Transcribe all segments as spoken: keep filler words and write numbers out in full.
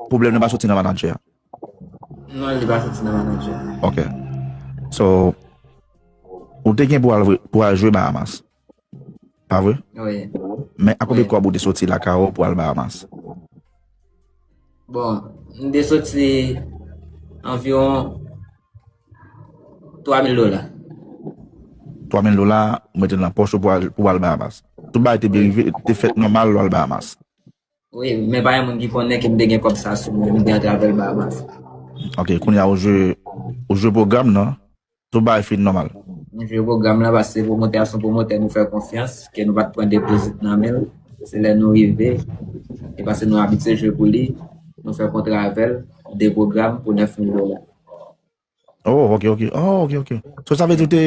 pwoblèm nan pa soti nan manadjè a? Non, li pa soti nan manadjè a. Ok. So, ou te gen pou al, pou al jwe Bahamas. Pa vre? Wi. Men a konbyen kòb ou te soti lakay ou pou al Bahamas? Bon, m te soti anviwon twa mil dola. Twa mil dola, ou mete nan pòch ou pou al, pou al Bahamas. Tout bagay te byen rive, te fèt nòmal lè w al Bahamas. Wi, men pa gen moun ki konnen ke m te gen kòb sa sou mwen, m te antre avè l Bahamas. Ok, kounye a ou jwe, ou jwe pwogram nan, tout bagay fin nòmal. M jwe pwogram nan paske pwomotè a se yon pwomotè nou fè konfyans, ke nou pa t pran depozit nan men l. Se lè nou rive, e paske nou abitye jwe pou li, nou fè kontra avè l, de pwogram pou nèf mil dola. Oh, ok, ok. Oh, ok, ok. So, sa vle di ou te,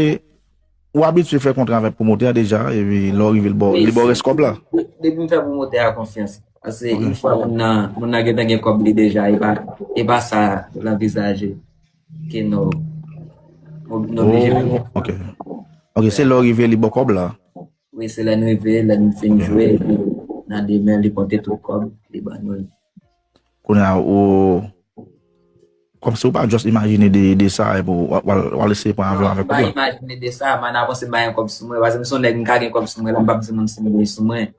ou abitye fè kontra avèk pwomotè a deja, epi lè w rive, li ba w, li ba w rès kòb la? Depi m fè pwomotè a konfyans. Paske yon fwa moun nan, moun nan gentan gen kòb li deja, e pa, e pa sa l anvizaje ke nou, nou oblije fè. Oh, ok. Ok, se lè w rive, li ba w kòb la? Wi, se lè n rive, lè n fin jwe, epi nan demen, li konte tout kòb, li ban nou. Kounye a, ou, kòmsi ou pa just imajine de, de sa, epi w, w, w al eseye pran avyon avèk ou. M pa imajine de sa, man, avanse m pa gen kòb sou mwen, paske m se yon nèg, m ka gen kòb sou mwen, la, m p ap di moun si m gen sou mwen.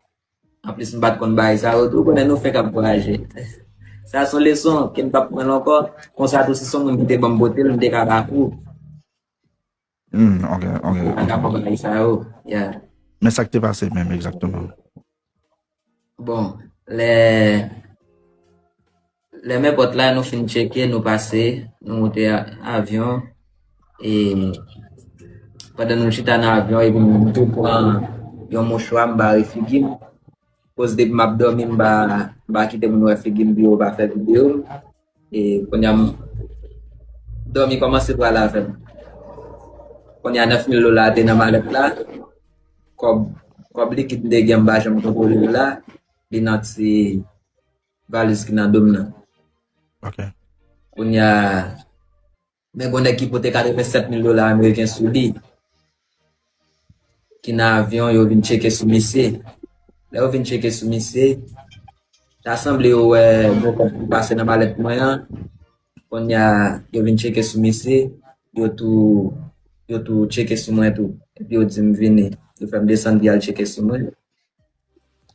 Anplis, m pa t konn bagay sa yo tou, ou konnen nou fenk ap vwayaje. Sa se yon leson ke m p ap pran l ankò. Konsa tou, si se yon moun ki te ban m pote l, m te ka ba kou. Hmm, ok, ok, M pa t ok. Ka pran bagay sa yo. Yeah. Men sa k te pase menm, egzakteman? Bon, lè, lè men pòt la, nou fin tcheke, nou pase, nou monte a- avyon. E pandan nou chita nan avyon, epi m tou pran yon mouchwa, m bare figi m. Koz depi m ap dòmi, m pa, m pa kite moun wè figi m, pou yo pa fè videyo m. E kounye a, m dòmi kòmanse pral avè m. Kounye a, nèf mil dola te nan malèt la. Kòb, kòb likid m te gen, m pa janm kontwole l la. Li nan ti valiz ki nan do m nan. Ok. Kounye a, men gon nèg ki pote katrevennsèt mil dola ameriken sou li, ki nan avyon, yo vin tcheke sou misye. Lè yo vin tcheke sou misye, ta sanble yo wè gon kòb ki pase nan malèt mwen an. Kounye a, yo vin tcheke sou misye, yo tou, yo tou tcheke sou mwen tou. Epi yo di m vini. Yo fè m desann, pou y al tcheke sou mwen.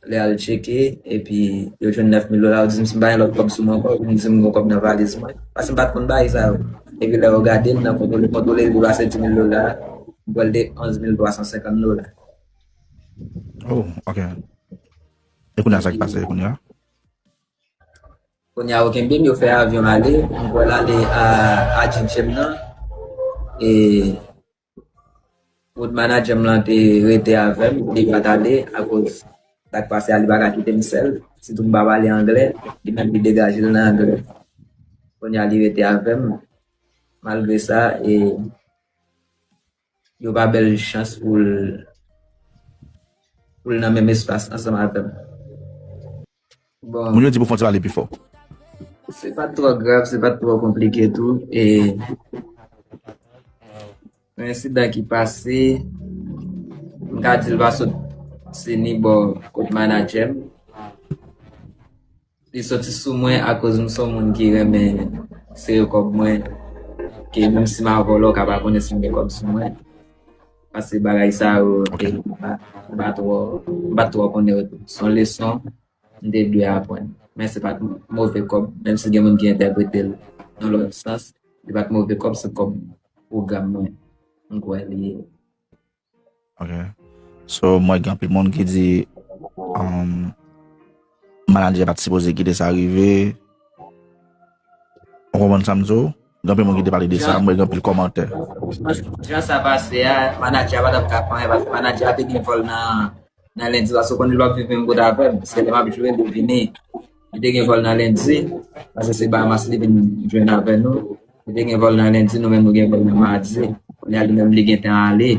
Lè y al tcheke, epi yo jwenn nèf mil dola, yo di m si m pa gen lòt kòb sou mwen ankò, yo vin di m gon kòb nan valiz mwen. Paske m pa t konn bagay sa yo. Epi lè yo gade l nan kontwole, kontwole, li pase dis mil dola, m pral de onz mil twa san senkant dola. Oh, ok. E kounye a, sa k pase kounye a? Kounye a, yo kenbe m, yo fè avyon ale, m pral ale a, a G G M nan. E road manager m lan te rete avè m, li pa t ale, akoz sa k pase a, li pa ka kite m sèl. Sitou m pa pale anglè, li menm li degaje l nan anglè. Kounye a, li rete avè m. Malgre sa, e, yo pa ba l chans pou l, pou l nan menm espas ansanm avè m. Bon, Moun yo di pou fon ti pale pi fò. Se pa t twò grav, se pa t twò konplike tou. E yon ensidan ki pase, m ka di l pa sot, se ni bò kot manadjè m. Li soti sou mwen akoz m se yon moun ki renmen sere kòb mwen. Ke menm si m a vòlè, ou ka pa konnen si m gen kòb sou mwen. Paske bagay sa yo, Ok. m pa, m pa twò, m pa twò konnen yo tou. Se yon leson m te dwe aprann. Men se pa t move kòb, menm si gen moun ki entèprete l nan lòt sans, li pa t move kòb, se kòb pwogram mwen. M kwè li ye. Ok. So, mwen gen anpil moun ki di, um, manadjè pa t sipoze kite sa rive. Ou konprann sa m di w? Gen anpil moun ki te pale de sa, mwen gen anpil kòmantè. Jan sa pase a, manadjè a pa t ap ka fè anyen, paske manadjè a te gen vòl nan, nan lendi, paske ou konnen li p ap viv menm kote avè m, paske lè m ap jwe, li vini. Li te gen vòl nan lendi, paske se Bahamas li vin jwenn avè nou. Li te gen vòl nan lendi, nou menm nou gen vòl nan madi. Kounye a li menm li gentan ale.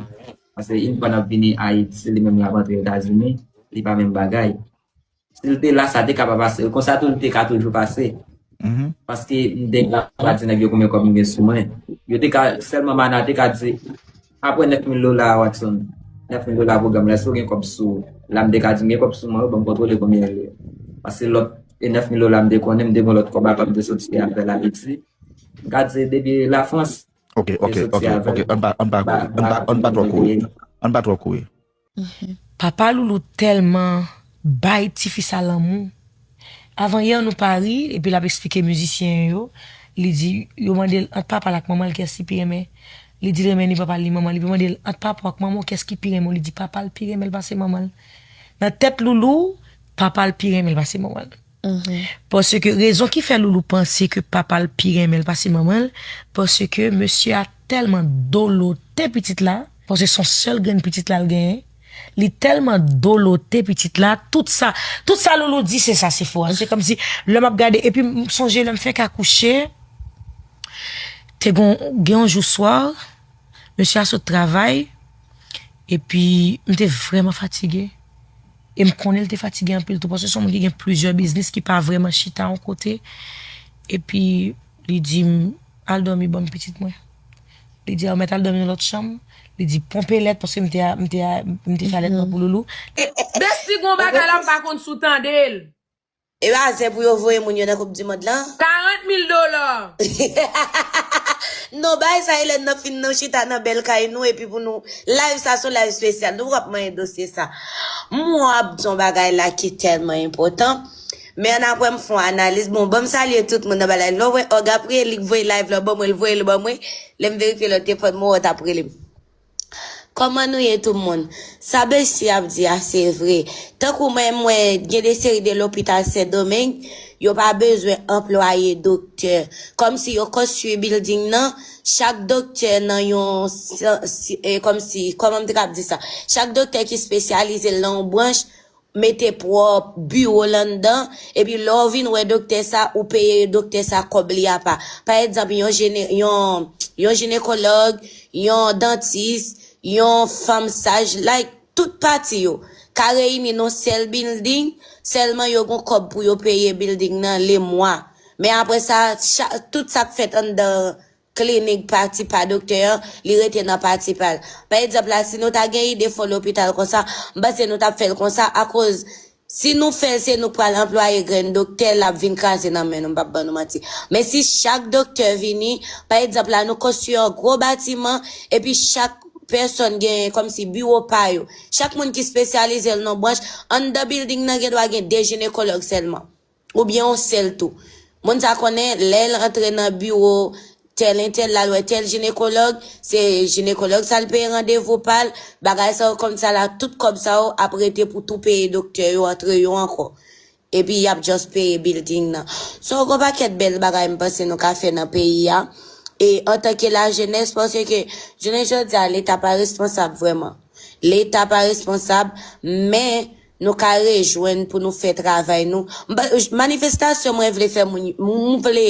Paske yon fwa n ap vini Ayiti, li menm l ap antre Etazini, li pa menm bagay. Si l te la, sa te ka pa pase. Konsa tou, li te ka toujou pase. Mhm. Paske m te ka pa di nèg yo konbyen kòb m gen sou mwen. Yo te ka, sèlman Mana te ka di, apre nèf mil dola, Watson, nèf mil dola pwogram la, èske w gen kòb sou ou? La, m te ka di, m gen kòb sou mwen, wi, ban m kontwole konbyen l ye. Paske lòt, E nèf mil dola m te konnen, m te gen lòt kòb apa m te soti avè l Ayiti. M ka di depi Lafrans, Ok, ok, ok, ok. Ann pa, ann pa kouri. Ann pa, ann pa twò kouri. Ann pa twò kouri. Papa Loulou tèlman bay tifi sa lanmou. Avan yè nou pari, epi l ap eksplike mizisyen yo, li di, yo mande l ant papa l ak manman l kiyès ki pi renmen. Li di l renmen ni papa l ni manman l. Epi yo mande l ant papa w ak manman w kiyès ki pi renmen w. Li di papa l pi renmen l pase manman l. Nan tèt Loulou, papa l pi renmen l pase manman l. Paske rezon ki fè Loulou panse ke papa l pi renmen l pase manman l, paske mesye a tèlman dolote pitit la, paske se yon sèl grenn pitit la l genyen, li tèlman dolote pitit la, tout sa, tout sa Loulou di se sa, se fo. Se kòmsi lè m ap gade, epi m sonje lè m fèk akouche, te gen, gen yon jou swa, mesye a sot travay, epi m te vrèman fatige. E m konnen l te fatige anpil tou, paske se yon moun ki gen plizyè biznis ki pa vrèman chita yon kote. Epi li di m, al dòmi ban m pitit mwen. Li di a, ou mèt al dòmi nan lòt chanm. Li di ponpe lèt, paske m te, m te, m te fè lèt mwen pou Loulou. Besti gon bagay la m pa konn si w tande l. E pa se pou yo voye moun yo nan koup di mond lan? Karant mil dola. Non, bay sa Elèn nan fin nan chita nan bèl kay nou epi pou nou live sa se yon live spesyal. Nou pap manyen dosye sa. M wè w ap di yon bagay la ki tèlman enpòtan. Men ann apre m fè yon analiz. Bon, ban m salye tout moun nan bagay la. Lè w wè Òg ap rele, li voye live la ban mwen, li voye l ban mwen. Lè m verifye lòt telefòn mwen wè w t ap rele m. Kòman nou ye tout moun? Sa Bestie ap di a se vre. Tankou mwen m wè gen de seri de lopital Sendomeng, yo pa bezwen anplwaye doktè. Kòmsi yo konstwi bilding nan, chak doktè nan yon, kòmsi, kòman m te kab di sa? Chak doktè ki espesyalize l nan yon branch, mete pwòp biwo l anndan, epi lè w vin wè doktè sa, ou peye doktè sa kòb li apa. Pa egzanp, yon jene, yon, yon jinekològ, yon dantis, yon fanm saj, like, tout pati yo ka reyini nan sèl bilding, sèlman yo gon kòb pou yo peye bilding nan lemwa. Men apre sa, tout sa k fèt anndan klinik pati pa doktè an, li rete nan pati pa l. Pa egzanp la, si nou ta gen ide fè lopital konsa, m panse nou t ap fè l konsa akoz si nou fè l se nou k pral anplwaye grenn doktè l ap vin kraze nan men nou, m p ap ban nou manti. Men si chak doktè vini, pa egzanp la nou konstwi yon gwo batiman epi chak pèsòn gen kòmsi biwo pa yo. Chak moun ki espesyalize l nan branch, anndan bilding nan gen dwa gen de jinekològ sèlman. Oubyen yon sèl tou. Moun sa konnen lè l antre nan biwo tèl entèl, l al wè tèl jinekològ, se jinekològ sa l peye randevou pa l, bagay sa yo kòmsa la, tout kòb sa yo ap rete pou tou peye doktè yo antre yo ankò. Epi y ap just peye bilding nan. So, gon pakèt bèl bagay m panse nou ka fè nan peyi a. E antanke lajenès, paske jounen jodi a, leta pa responsab vrèman. Leta pa responsab, men nou ka rejwenn pou nou fè travay nou. Manifestasyon mwen vle fè moun, m vle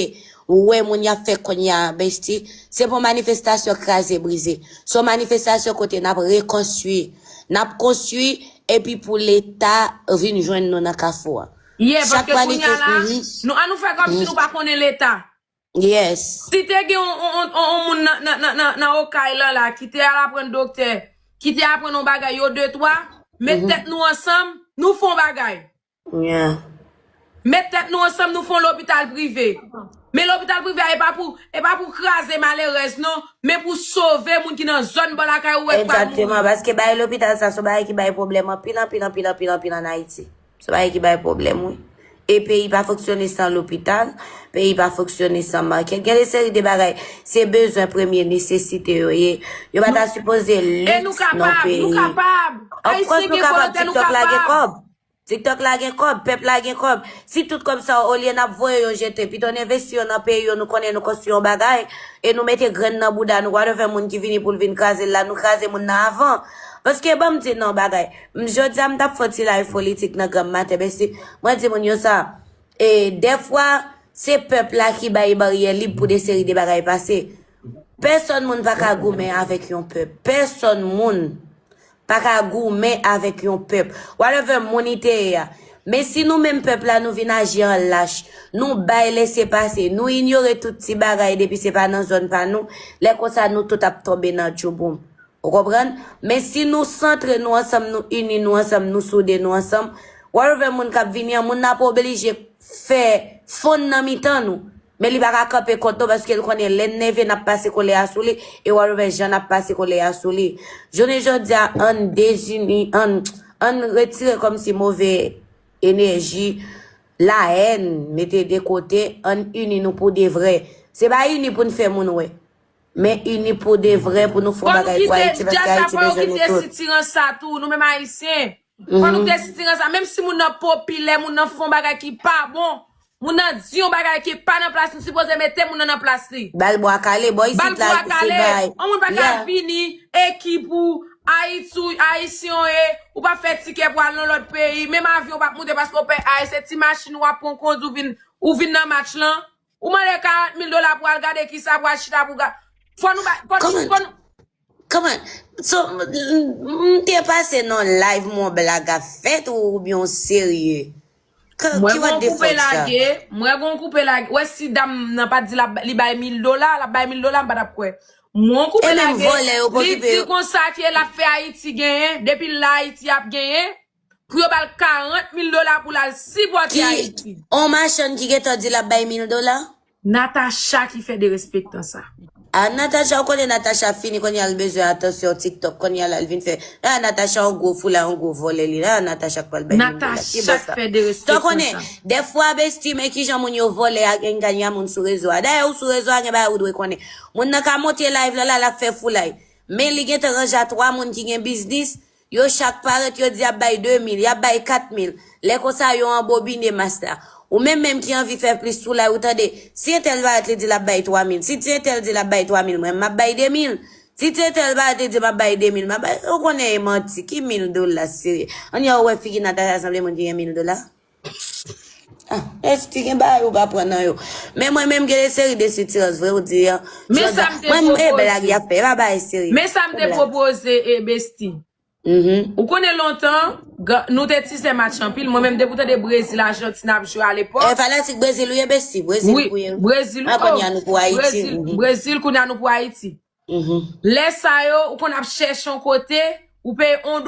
wè moun y ap fè kounye a, Bestie, se pa yon manifestasyon kraze brize. Se yon manifestasyon kote n ap rekonstwi, n ap konstwi, epi pou leta vin jwenn nou nan kafou a. Yeah, paske kounye a la, nou, an nou fè kòmsi nou pa konnen leta. Yes. Si te gen yon, yon, yon, yon moun nan, nan, nan, nan, nan Okay lan la ki te al aprann doktè, ki te aprann yon bagay, yo de twa, met tèt nou ansanm, nou fè yon bagay. Yeah. Met tèt nou ansanm, nou fè yon lopital prive. Men lopital prive a, e pa pou, e pa pou kraze malerèz non, men pou sove moun ki nan zòn bò lakay ou wè k pral mouri. Egzakteman, paske bay lopital sa se yon bagay ki bay pwoblèm anpil, anpil, anpil, anpil, anpil ann Ayiti. Se bagay ki bay pwoblèm wi. E peyi pa fonksyone san lopital, peyi pa fonksyone san makèt. Gen de seri de bagay, se bezwen premye nesesite yo ye. Yo pa ta sipoze lèks nan peyi. E nou kapab, nou kapab. Ayisyen gen volonte, nou kapab. TikTok la gen kòb. TikTok la gen kòb, pèp la gen kòb. Si tout kòb sa yo, olye n ap voye yo jete, pito n envesti yo nan peyi yo, nou konnen nou konstwi yon bagay, e nou mete grenn nan bouda nou, whatever moun ki vini pou l vin kraze l la, nou kraze moun nan avan. Paske ban m di nou yon bagay, M jodi a m t ap fè yon ti live politik nan granm maten, men si mwen di moun yo sa, e dèfwa se pèp la ki bay baryè lib pou de seri de bagay pase. Pèsonn moun pa ka goumen avèk yon pèp. Pèsonn moun pa ka goumen avèk yon pèp. Whatever moun li te ye a. Men si nou menm pèp la nou vin aji an lach, nou bay lese pase, nou inyore tout ti bagay depi se pa nan zòn pa nou, lè konsa nou tout ap tonbe nan djouboum. Ou konprann? Men si nou santre nou ansanm, nou ini nou ansanm, nou soude nou ansanm, Whatever moun k ap vini an, moun nan ap oblije fè fonn nan mitan nou. Men li pa ka kanpe kont nou paske l konnen lè n nève n ap pase kole a sou li e whatever jan n ap pase kole a sou li. Jounen jodi a, ann dezini, ann, ann retire kòmsi move enèji, lahèn, mete de kote, ann ini nou pou de vrè. Se pa ini pou n fè moun wè. Men ini pou de vrè pou nou fè yon bagay pou Ayiti paske Ayiti bezwen nou tout. Fò nou kite sitirans sa tou, nou menm Ayisyen. Fò nou kite sitirans sa. Menm si moun nan popilè, moun nan fè yon bagay ki pa bon, moun nan di yon bagay ki pa nan plas, nou sipoze mete moun nan nan plas li. Bal bwa kale, bò isit la, se bay. Yon moun pa ka vini, ekip ou, Ayiti, ou Ayisyen ou ye, ou pa fè tikè pou al nan lòt peyi, menm avyon ou pa moute paske ou pè ay, se ti machin w ap pran kondwi, ou vin, ou vin nan match lan. Ou mande karant mil dola pou al gade kisa pou al chita pou gade. Fò nou ba, fò nou, fò nou. Kòman? So, m, m, m te pase nan live, yon blag ap fèt ou, oubyen w serye? Mwen gon koupe lage, mwen gon koupe lage. Wè si dam nan pa t di l ap, li bay mil dola, l ap bay mil dola, m pa t ap kwè. Mwen koupe lage, li di konsa ke l ap fè Ayiti genyen, depi l la Ayiti ap genyen. Pou yo ba l karant mil dola pou l al sipòte Ayiti. On machann ki gentan di l ap bay mil dola? Natacha ki fè derespektan sa. A, Natacha, ou konnen Natacha fini, kounye a l bezwen atansyon TikTok, kounye a la l vin fè. A, Natacha, on gwo foulay, on gwo vòlè li la, Natacha k pral bay mil dola. Natacha k fè derespektan sa. Sa w konnen, dèfwa, besti, men kijan moun yo vòlè a, gen ganya moun sou rezo a. Dayè, ou sou rezo a, gen bagay ou dwe konnen. Moun nan ka monte live la, la, l ap fè foulay. Men li gentan ranje a twa moun ki gen biznis, yo chak parèt, yo di y ap bay de mil, y ap bay kat mil. Lè konsa, yo anbobine mas la. Ou menm menm ki anvi fè plis foulay, ou tande, si entèl parèt, li di l ap bay twa mil. Si ti entèl di l ap bay twa mil, mwen, m ap bay de mil. Si ti entèl parèt, li di m ap bay de mil, m ap bay, ou konnen e manti, ki mil dola, serye. Ann, ou wè figi Natacha sanble moun ki gen mil dola? Ah, esti gen bagay ou pa pran nan yo. Men mwen menm gen de seri de sitirans vre ou di an. Men sa m te pwopoze. Mwen, e blag y ap fè, e pa bagay serye. Men sa m te pwopoze, e besti. Ou konnen lontan, nou te tizè match anpil. Mwen menm, depi w tande Brezil, Ajantin ap jwe alepòk. E fanatik Brezil ou ye, besti? Brezil ou ye? Brezil, oh, Brezil, kounye a nou pou Ayiti. Brezil, kounye a nou pou Ayiti. Lè sa yo, ou konn ap chèche yon kote, ou peye yon dola.